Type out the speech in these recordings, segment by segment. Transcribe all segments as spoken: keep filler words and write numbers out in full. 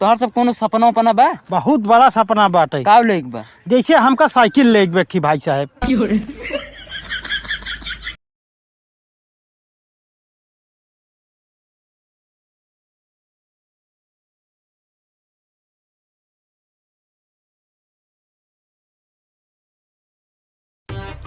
तोहार सब कौनो सपना उपना बा? बहुत बड़ा सपना बाटे। का लेके बा? जैसे हमका साइकिल लेके बा कि भाई साहब।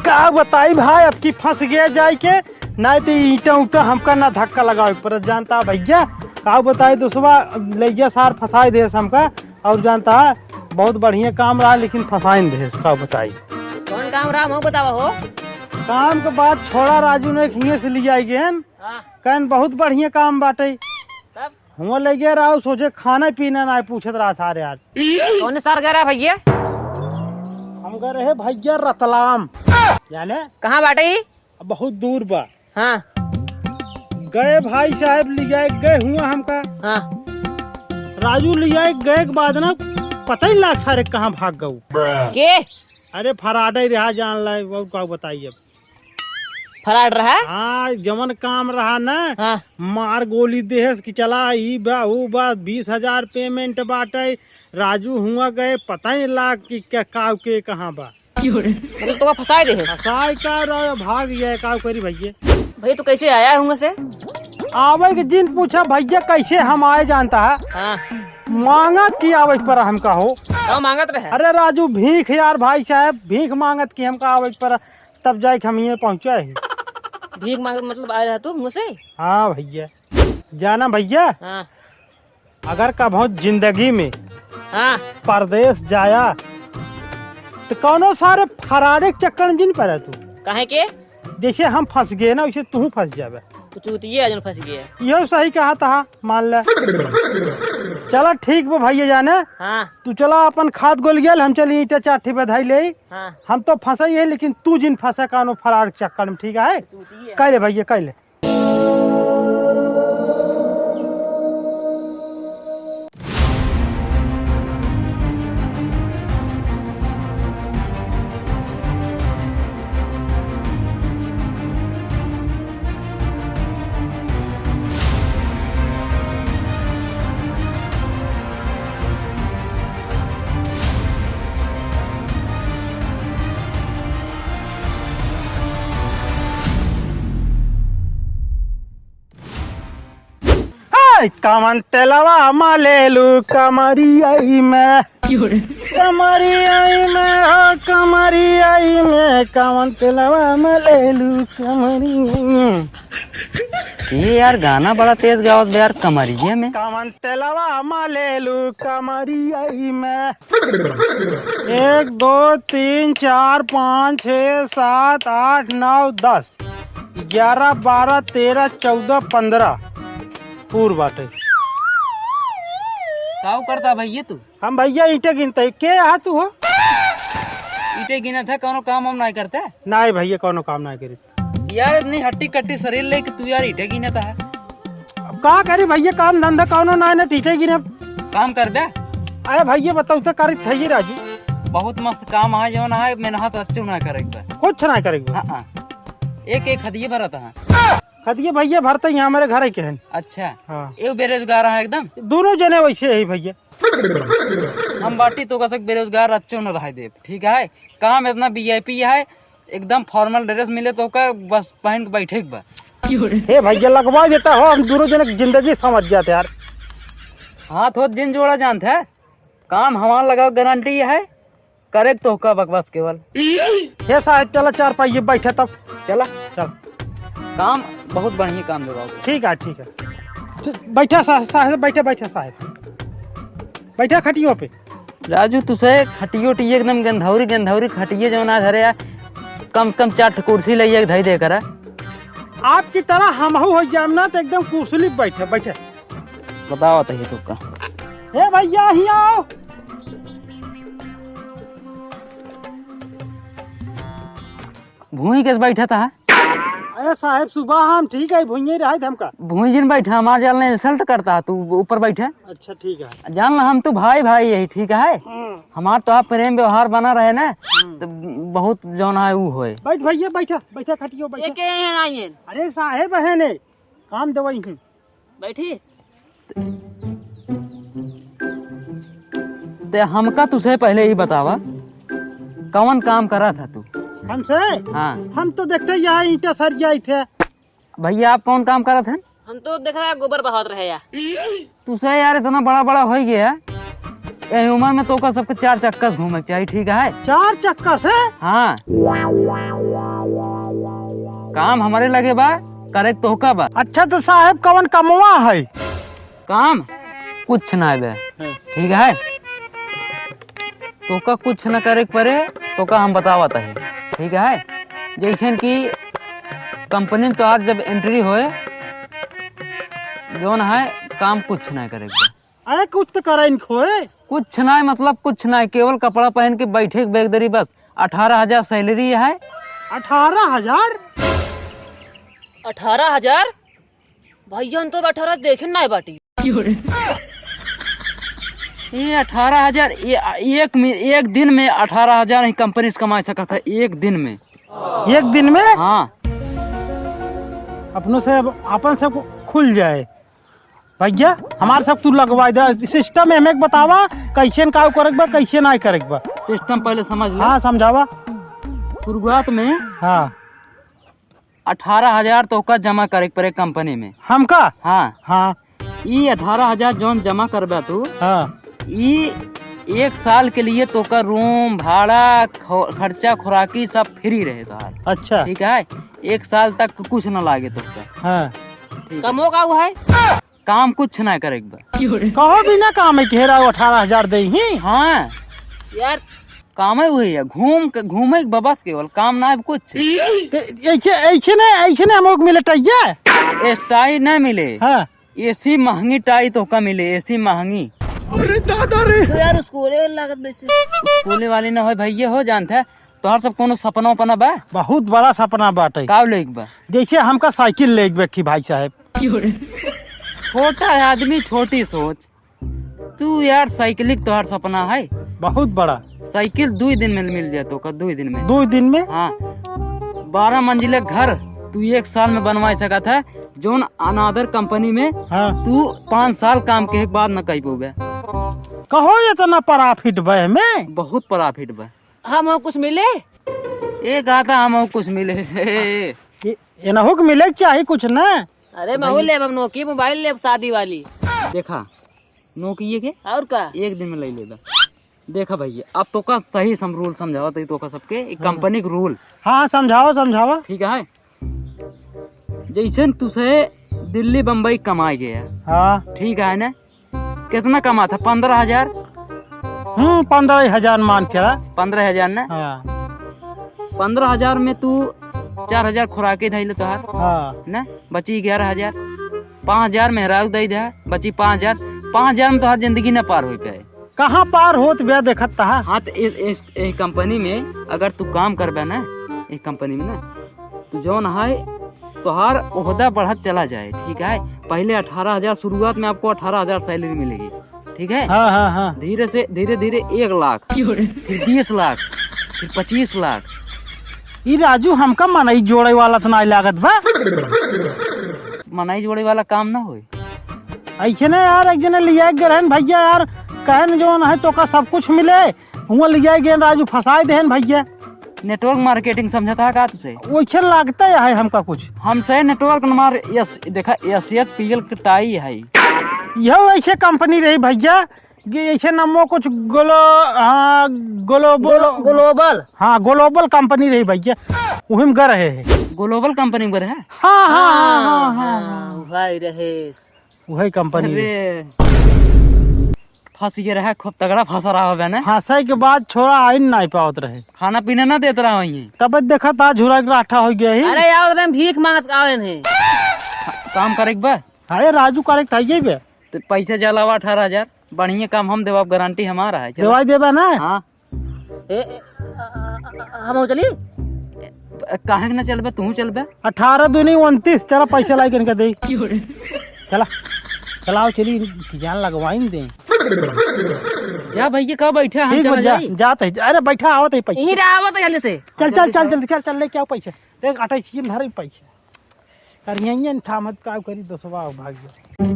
का बताई भाई, अब की फंस गया जाए के, ना तो ईंटा उटा हमका ना धक्का लगावे के पड़त, जानता भैया। का बताई दोस्तवा, ले गया सार फंसाए देस हमका, और जानता बहुत बढ़िया काम रहा लेकिन फंसाइन देस, का बताई। कौन काम रहा, हमहू बतावा हो। काम के बात छोड़ा राजू, ने हियां से ले आई गए। हाँ। कहन बहुत बढ़िया काम बाटे। तब? हुआं ले गए रहा, सोचे खाना पीना ना पूछत रहा सारे आज। कौन सार गए रहा भैया? हम गए रहे भैया रतलाम। याने? कहाँ बाटे ई? बहुत दूर बा। हाँ। गए भाई साहब ले जाए गए हुआं हमका। हाँ। राजू ले जाए गए के बाद ना पता ही ना सारे कहाँ भाग गऊ। के? अरे फराडे रहा जान ला, और का बताई अब। फराड रहा? हाँ, जवन काम रहा ना, हाँ। मार गोली देहस कि चला, ई बा, ऊ बा, बीस हजार payment बाटे। राजू हुआं गए, पता ही लाग कि क्या, का, के, कहाँ बा। मतलब तोका फंसाए देहस? फंसाए का रहा, भाग गया, का करी भैया? भैया, तू कैसे आया हुआं से? आवे के जिन पूछा भैया, कैसे हम आए जानता है? हाँ। मांगत की आवे पर हमका हो। का मांगत रहे? अरे राजू, भीख यार भाई साहब, भीख मांगत की हमका आवे पर तब जाए के हम ये पहुँचा है। भीख मांगे मतलब आए रहा तू मुझसे? हाँ भैया, जाना भैया, हाँ। अगर कभो जिंदगी में हाँ। परदेस जाया तो कौनो सारे फराडे के चक्कर में जिन पड़ा तू। काहे के? जैसे हम फंस गए ना, वैसे तू फंस जाबे। तो तू तो ये अजन फंस गया। यो सही कहा था, मान ले। चला ठीक बा भैया जाने। हाँ। तू चला अपन खाद गोल गेल, हम चली ईंटा चाठी बधाई ले। हाँ। हम तो फंसे ही है, लेकिन तू जिन फंसे कानो फरार चक्कर में, ठीक है? तू तो ये कह ले भैया, कह ले। हाय, कवन तेलवा मलेलू कमरियाई में? कमरियाई में, हो कमरियाई में, कवन तेलवा मलेलू कमरियाई में? ये यार गाना बड़ा तेज गावत बा यार, कमरिया में। कवन तेलवा मलेलू कमरियाई में? एक, दो, तीन, चार, पाँच, छः, सात, आठ, नौ, दस। ग्यारह, बारह, तेरह, चौदह, पन्द्रह। पूर बाटे। काऊ करता भैया तू? हम भैया ईंटे गिनते। के यहाँ तू हो? ईंटे गिनत है, कौनो काम हम नहीं करते? नहीं भैया, कौनो काम नहीं करी। यार, इतनी हट्टी कट्टी शरीर लेके तू यार ईंटे गिनत है। अब का करी भैया, काम धंधा कौनो ना है, ना तो ईंटे गिने। काम करबे? अरे भैया, बताओ तो करी थे ये राजू। बहुत मस्त काम है, जौन है, मेहनत अच्छे ना करे के बा। कुछ ना करे के बा। हाँ, हाँ। एक एक खदिये भरत है। खदिये भैया भरते ही हमारे घर के हैं। अच्छा। हाँ। ये बेरोजगार है एकदम। दोनों जने वैसे ही भैया। हम बाटी तो कसक बेरोजगार अच्छे न रह देब, ठीक है? काम इतना वीआईपी है, एकदम formal dress मिले तो का बस पहन के बैठे के बा। हे भैया, लगवा देता हो, हम दोनों जने की जिंदगी समझ जाते यार। हाथ होत जिन जोड़ा जानत है, काम हमार लगा गारंटी है, करे तो का बकवास केवल। हे साहब, चला चार पाइये बैठे तब। चला। चल। काम बहुत बढ़िया काम देवा। ठीक है, ठीक है। बैठा सा-, साहब, बैठा, बैठा साहब। बैठा खटियो पे। राजू, तुसे खटियो टी एकदम गंधौरी, गंधौरी खटिये जौन आ धरे आ। कम से कम चार ठो कुर्सी लइए धई दे करा। आपकी तरह हमहू हो जाम ना तो एकदम कुर्सी पे बैठे, बैठे। बताओ तो ही तुक्का। ए भैया, ही आओ। भूई के बैठा था। अरे साहेब, सुबह हम ठीक है, भुइये रहे थे हमका। भूई जिन बैठा, हमार जान ले insult करता, तू ऊपर बैठे। अच्छा, ठीक है। जान ला, हम तो भाई भाई यही, ठीक है? हम्म। हमार तो आप प्रेम व्यवहार बना रहे ना, हम्म। तो बहुत जौन है ऊ होए। बैठ भैया, बैठा, बैठा खटियो, बैठा। ये के हैं आइए? अरे साहेब है ने, काम दवाई है। बैठी। ते हमका तुसे पहले ई बतावा, कवन काम करत ह तू? हमसे? हाँ। हम तो देखते यहाँ ईंटा सरियाइत है। भैया, आप कौन काम करत हैं? हम तो देख रहे हैं, गोबर बहावत रहे या। तुसे यार इतना बड़ा बड़ा होइ गया, यही उम्र में तोका सबके चार चक्का से घूमे के चाहिए, ठीक है? चार चक्का से? हाँ। काम हमरे लगे बा, करे के तोहका बा। अच्छा तो साहेब, कवन कमवा है? काम कुछ ना बे, हाँ। ठीक है? तोका कुछ न करे के पड़े, तोका हम बतावत है, ठीक है? जैसे कि कंपनी में तोहार जब entry होए, जौन है, काम कुछ नहीं करे के। अरे, कुछ तो करे इनको, ए? कुछ नहीं, मतलब कुछ नहीं, केवल कपड़ा पहन के बैठे के बेगदरी बस। अठारह हजार salary है। अठारह हजार? अठारह हजार? भैया, हम तो अठारह देखे नाय बाटी। ये अठारह हजार, ये एक मि-, एक दिन में अठारह हजार ही कंपनी से कमा सकत है, एक दिन में। एक दिन में? हाँ। अपनों से अब अपन से खु-, खुल जाए। भैया, हमार सब तू लगवा दे। System में हमें बतावा, कैसे न का करे के बा, कैसे ना करे के बा। System पहले समझ ले। हाँ, समझावा। शुरुआत में हाँ। अठारह हजार तोका जमा करे के पड़े कंपनी में। हमका? हाँ। हाँ। ई अठारह हजार जौन जमा करबा तू, हाँ। ई एक साल के लिए तोका room भाड़ा, खो-, खर्चा, खुराकी सब free रहे तोहार। अच्छा। ठीक है, एक साल तक कुछ ना लागे तोका। हाँ। ठीक है। कमो का हुआ है? काम कुछ ना करे के बा। कहो बिना काम है, घेरा अठारह हजार दे ही। हाँ। यार। काम है वही है, घूम के, घूमे के बा बस केवल, काम ना है कुछ। ते ऐसे, ऐसे ने, ऐसे ने हमको मिले टाई है? ए, टाई ना मिले। हाँ। AC महंगी टाई तोका मिले, AC महंगी। अरे दादा रे। तो यार, स्कूले वाली लागत वैसे। स्कूले वाली ना होय भैया, हो जानत है, तोहर सब कोनो सपना उपना बा? बहुत बड़ा सपना बाटे। का लेके बा? जैसे हमका साइकिल लेके बैठी भाई साहब। छोटा है आदमी, छोटी सोच। तू यार, साइकिल ही तोहार सपना है। बहुत बड़ा। साइकिल दुई दिन में मिल जाए तोका, दुई दिन में। दुई दिन में? हाँ, बारह मंजिला घर तू एक साल में बनवा सकत है, जौन another कंपनी में हाँ। तू पाँच साल काम के बाद न कई पौबे। कहो, इतना profit बा एमे? बहुत profit बा। हम कुछ मिले? ए, कहा था हम कुछ मिले। ए, एनहू के मिले के चाही कुछ ना। अरे, महू लेब, हम नोकी मोबाइल लेब, शादी वाली। देखा, नोकिये के और का? एक दिन में ले लेबा। देखा भैया, अब तोका सही सम rule समझावत है तोका सबके, ई हाँ। कंपनी के rule। हाँ, समझावा, समझावा। ठीक है, जैसे न तुसे दिल्ली बम्बई कमाए गया, हाँ। ठीक है ना, कितना कमा था? पन्द्रह हजार। हम्म, पन्द्रह हजार मान के चला। पन्द्रह हजार ना? हाँ। पन्द्रह हजार में तू चार हजार खुराकी धइले तोहार, हाँ। ना? बची ग्यारह हजार। पाँच हजार मेहरारू दे दे, बची पाँच हजार। पाँच हजार में तोहार जिंदगी ना पार हो पाए। कहाँ पार होत बे देखत तहा? हाँ, तो इस, इस, इस कंपनी में अगर तू काम करबे ना, इस कंपनी में ना, तो जौन है, तोहार ओहदा बढ़त चला जाए, ठीक है? पहले अठारह हजार, शुरुआत में आपको अठारह हजार salary मिलेगी, ठीक है? हाँ, हाँ, हाँ। धीरे से, धीरे, धीरे एक लाख, फिर बीस लाख, फिर पच्चीस लाख। ई राजू, हमका मनई जोड़े वाला तो नाई लागत बा। मनई जोड़े वाला काम ना होई। ऐसे ना यार, एक जने लिया के रहन भैया यार, कहन जौन है तोका सब कुछ मिले, हुआं लिया गए राजू, फंसाए देहन भैया। Network marketing समझत हा का तुसे? वैसे लागता है हमका कुछ। हमसे network न मार, यस, देखा, यस, यस, पीएल के टाई है। यह वैसे कंपनी रही भैया, कि ऐसे नमो कुछ ग्लो-, हाँ, ग्लोबल। ग्लो-, ग्लोबल। हाँ, ग्लोबल कंपनी रही भैया, वही में गर है। ग्लोबल कंपनी में गर है? हाँ, हाँ, हाँ, हाँ, हाँ, हाँ, हाँ। हाँ, वही रहे। वही कंपनी अरे, रहे। फंस गए रहे, खूब तगड़ा फंसा रहा होगा ना? फंसे के बाद छोड़ा आइन नहीं पावत रहे। खाना पीना ना देत रहा वहीं। तब देखा था झुरा के राठा हो गया ही। अरे यार, एकदम भीख मांगत आवे हैं। काम करे के बा? अरे राजू करे के था ये बे। तो पैसा जलावा अठारह हजार, बढ़िया काम हम देवा, गारंटी हमारा है। चलो। देवाई देबा ना? हाँ। ए, ए, आ, आ, आ, हम चली? काहे के ना चलबे, तू चलबे? अठारह दूनी उनतीस, चला पैसा लाई के इनका दे। चला, चलाओ चली, जान लगवाइन दे। जा भैया, का बैठा, हम ठीक चला बा, जा, जाई। जात है, अरे बैठा, आवत है पैसा। यहीं रहा, आवत है जल्दी से। चल, चल, जल्दी चल, से। जल्दी चल, चल, लेके आओ पैसा। देख, अटैची में धरे पैसा। करियन था मत, का करी, दसवा भाग गया।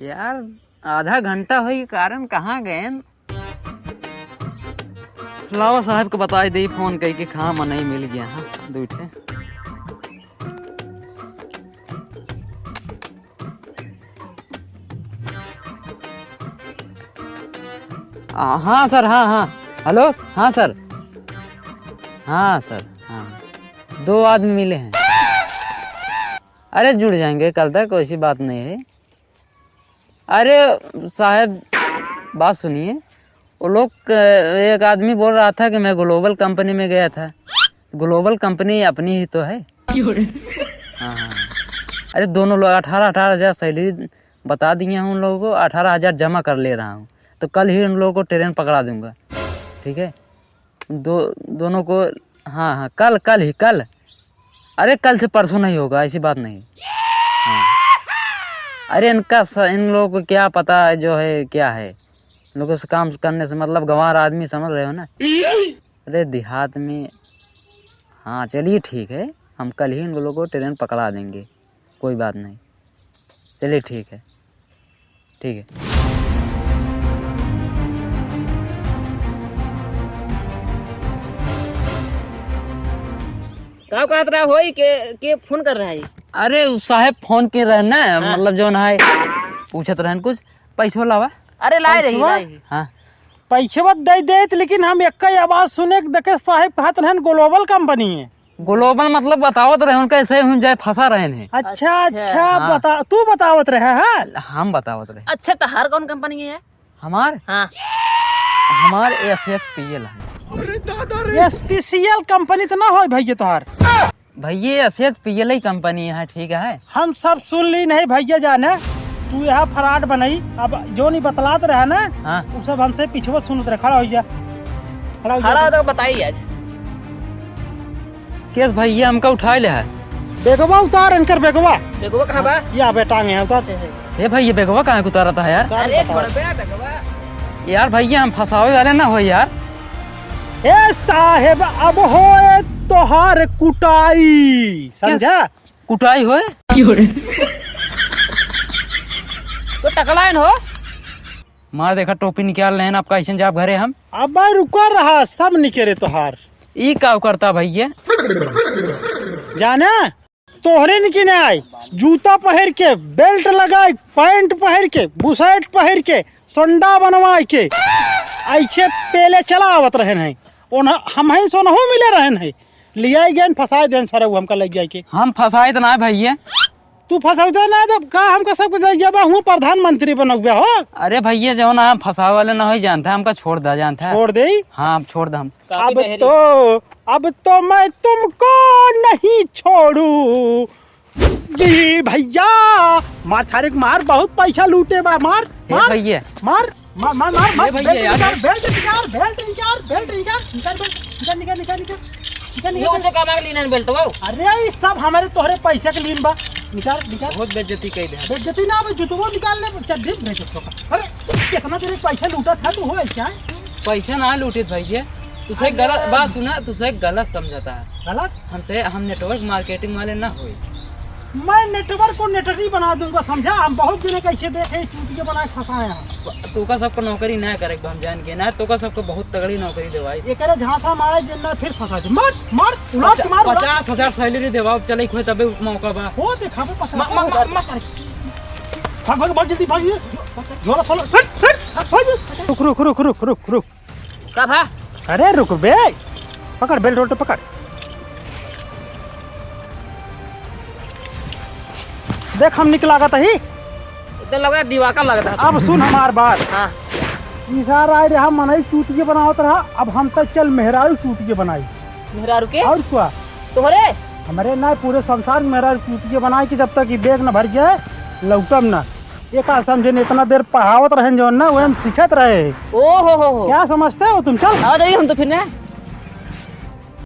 यार, आधा घंटा होई, कारण कहाँ गएन? लावा साहब के बताई देई फोन कइके कि हाँ, मनई मिल गया, हाँ, दुइ ठे। आ, हाँ सर, हाँ, हाँ। हेलो, हाँ सर। हाँ सर, हाँ। दो आदमी मिले हैं। अरे, जुड़ जाएंगे कल तक, कोई सी बात नहीं है। अरे साहब, बात सुनिए। वो लोग, अ, एक आदमी बोल रहा था कि मैं ग्लोबल कंपनी में गया था। ग्लोबल कंपनी अपनी ही तो है। क्यों रे? हाँ, हाँ। अरे, दोनों लोग अठारह, अठारह हजार सैलरी बता दिए हैं उन लोगों को, अठारह हजार जमा कर ले रहा हूँ, तो कल ही उन लोगों को ट्रेन पकड़ा दूंगा, ठीक है? दो, दोनों को, हाँ, हाँ, कल, कल ही, कल। अरे, कल से परसों नहीं होगा, ऐसी बात नहीं। हाँ। अरे, इनका स-, इन लोगों को क्या पता है जो है, क्या है। इन लोगों से काम करने से मतलब गंवार आदमी, समझ रहे हो ना? अरे, देहात में, हाँ, चलिए, ठीक है, हम कल ही इन लोगों को ट्रेन पकड़ा देंगे, कोई बात नहीं। चलिए, ठीक है। ठीक है। का कहत रहा होई के, के फोन कर रहा है? अरे, उ साहेब फोन के रहे ना, हाँ। मतलब जौन है, पूछत रहन कुछ, पैसो लावा। अरे, लाए रही, पैसवा? लाए रही। हाँ। पैसवा दे देत, लेकिन हम एक्कै आवाज सुने के देखे साहेब कहत रहन ग्लोबल कंपनी है। ग्लोबल मतलब बतावत रहे उनका, ऐसे ही हम जाए फंसा रहे हैं। अच्छा, अच्छा। अच्छा, हाँ। बता, तू बतावत रहे, हाँ? हम बतावत रहे। अच्छा, तोहार कौन कंपनी है? हमार? हाँ। हमार एसएचपीएल है। एसपीसीएल कंपनी तो ना होई भैया तोहार? भैया, एसएचपीएल ही कंपनी है, ठीक है। हम सब सुन ली नहीं भैया जाने, तू यहाँ फ्रॉड बनई, अब जो नहीं बतलात रहा ना, हाँ। उ सब हमसे पीछे सुनत रहे। खड़ा हो जा, खड़ा हो जा। खड़ा हो तो बताई आज। केस भैया हमका उठाए ले है। बेगवा उतार, इनकर बेगवा। बेगवा कहाँ बा? या बे टांगे हैं, उतार। अच्छा, अच्छा। ए भैया, बेगवा काहे को उतारत है यार? उतार, अरे, उतार। छोड़ बे बेगवा। यार भैया, हम फंसावे वाले ना हो यार। ए साहेब, अब होए तोहार कुटाई, क्या? समझा? कुटाई होए? तो टकलाइन हो। मार देखा, टोपी निकाल लेन, अब कैसे जाब घरे हम? अब भाई रुका रहा, सब निकरे तोहार। ई का करता भैया? जाना, तोहरे न की ना आई, जूता पहिर के, बेल्ट लगाए, पैंट पहिर के, बुशर्ट पहिर के, संडा बनवाए के, ऐसे पेले चला आवत रहन है। ओन-, हम हैं सोनहु मिले रहन है, लियाई गएन, फंसाए देन सरऊ हमका लग जाए के। हम फंसाए त ना भैया। तू फंसौते ना, तब का हमका सबके दे गया बा, हुआ प्रधानमंत्री बनौबे हो। अरे भैया, जौन हम फंसावे वाले ना होई जानता, हमका छोड़ दा जानता। छोड़ देई? हाँ, अब छोड़ दा हम। काफी अब बहरी। तो, अब तो मैं तुमको नहीं छोड़ू। जी भैया, मार छारे के मार, बहुत पैसा लूटे बा, मार, ए मार, भैया। मार। मार, मार, मार, मार, ए भैया, बेल्ट यार। निकाल, बेल्ट निकाल, बेल्ट निकाल, बेल्ट निकाल, निकाल, निकाल, निकाल, निकाल, निकाल, निकाल, निकाल, ये निकाल। उसे कमा के लीन है बेल्ट वो? अरे, ये सब हमारे तोहरे पैसे के लीन बा। निकाल, निकाल। बहुत बेइज्जती कई दे। बेइज्जती ना, अबे जूतवा निकाल ले, चड्डी भेज दो। अरे, कितना तेरे पैसे लूटा था तू, हो क्या? पैसा ना लूटे भाई जी, तू सही अरे। गलत बात सुना, तू सही गलत समझता है। गलत? हमसे, हम नेटवर्क मार्केटिंग वाले ना होई। मैं नेटवर्क को नेटरी बना दूंगा, समझा? हम बहुत जने कैसे देखे, चूतिया बनाए फंसाए हैं। तोका सबको नौकरी ना करे, हम जान के ना, तोका सबको बहुत तगड़ी नौकरी देवाई। एकरे झांसा मारे जे ना फिर फंसा दे। मार, मार, उलट के मार, उलट। पचास हजार सैलरी देवाओ, चले खोए तबे मौका बा। वो देखा, वो पचास मा-, मा-, मा-, हजार। मा-, सारे। भाग, भाग, भाग, जल्दी भाग, ये। झोला, झोला, हट, हट, हट, भाग। रुक, रुक, रुक, रुक, रुक, रुक। का भा? अरे रुक बे, पकड़ बेल्ट वेल्ट पकड़। देख हम निक लागत ही। इधर लगा दिवाकर लगता है। अब सुन हमार बात। हाँ। ई सारा आए रहा मनई चूतिए बनावत रहा, अब हम तक चल मेहरारू चूतिए बनाई। मेहरारू के? और क्या? तोहरे? हमरे ना, पूरे संसार में मेहरारू चूतिए बनाई कि जब तक ई बैग न भर जाए, लौटम ना। ये का समझे न, इतना देर पढ़ावत रहन जौन ना, वही हम सीखत रहे। ओ हो हो हो। क्या समझते हो तुम? चल। आ जाइए हम तो फिर ना।